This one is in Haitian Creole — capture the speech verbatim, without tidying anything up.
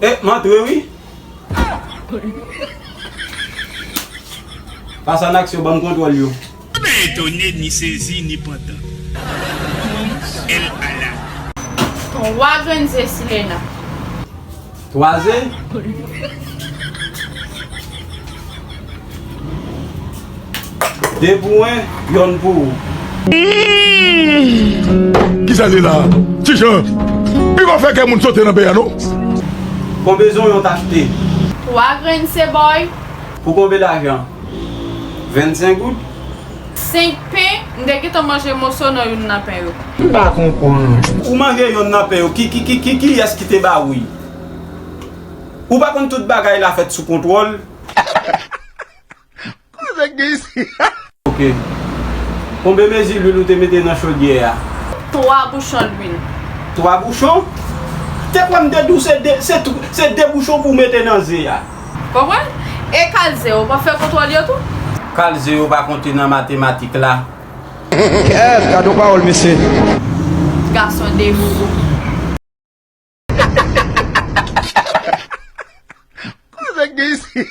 E, m antre wi. Pase an aksyon, ban m kontwòl yo. Mwen etone, ni sezi, ni pantan. Koum el ala. Twa grenn ze Silena. Twa ze? De pou mwen, yonn pou ou. Kisa li la? Ti Jan, li pa fè kè moun sote nan peyi a non. Konbyen yon t achte? Twa grenn se bòy. Pou konbyen lajan? Vennsenk goud. Senk pen, m te gentan manje moso nan youn nan pen yo. M pa konprann. Ou manje yonn nan pen yo, ki, ki, ki, ki, kiyès ki te ba ou l? Ou pa konn tout bagay la fèt sou kontwòl? Kouzèk gen isi. Ok. Konbyen mezi lwil ou te mete nan chodyè a? Twa bouchon lwil. Twa bouchon? Te kwè m te di w se de, se tou, se de bouchon pou w mete nan ze a. Konprann? E kal ze yo, w pa fè kontwòl yo tou? Kal ze yo pa konte nan matematik la. Kèt, gade yon pawòl, mesye. Gason de fou. Kouzèk gen isi.